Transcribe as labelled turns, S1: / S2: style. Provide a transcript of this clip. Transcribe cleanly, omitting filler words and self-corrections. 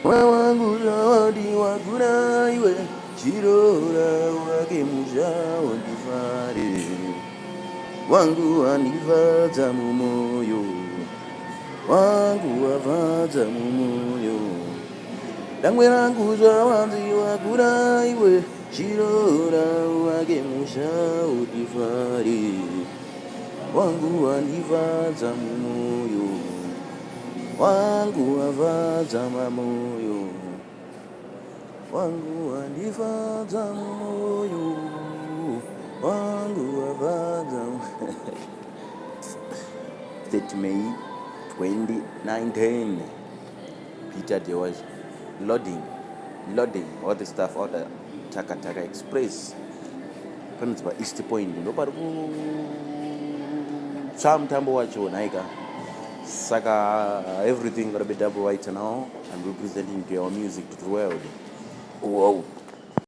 S1: Wangu zawadi wakura iwe, chirora wake musha wandifare. Wangu wandifadza mumoyo, wangu wafadza mumoyo. Dangwe rangu zvawanzi wakura iwe, chirora wake musha utifare. Wangu wandifadza mumoyo, wangu wafadza mamoyo. Wangu wandifadza mumoyo, wangu wafadza. 30 May 2019. Peter Dewaj was loading all the stuff out of Taka Taka Express. Panonzi pa East Point ndo pari kutsva mutambo wacho nhaika. Saka everything gonna be double right now. I'm representing our music to the world. Wow.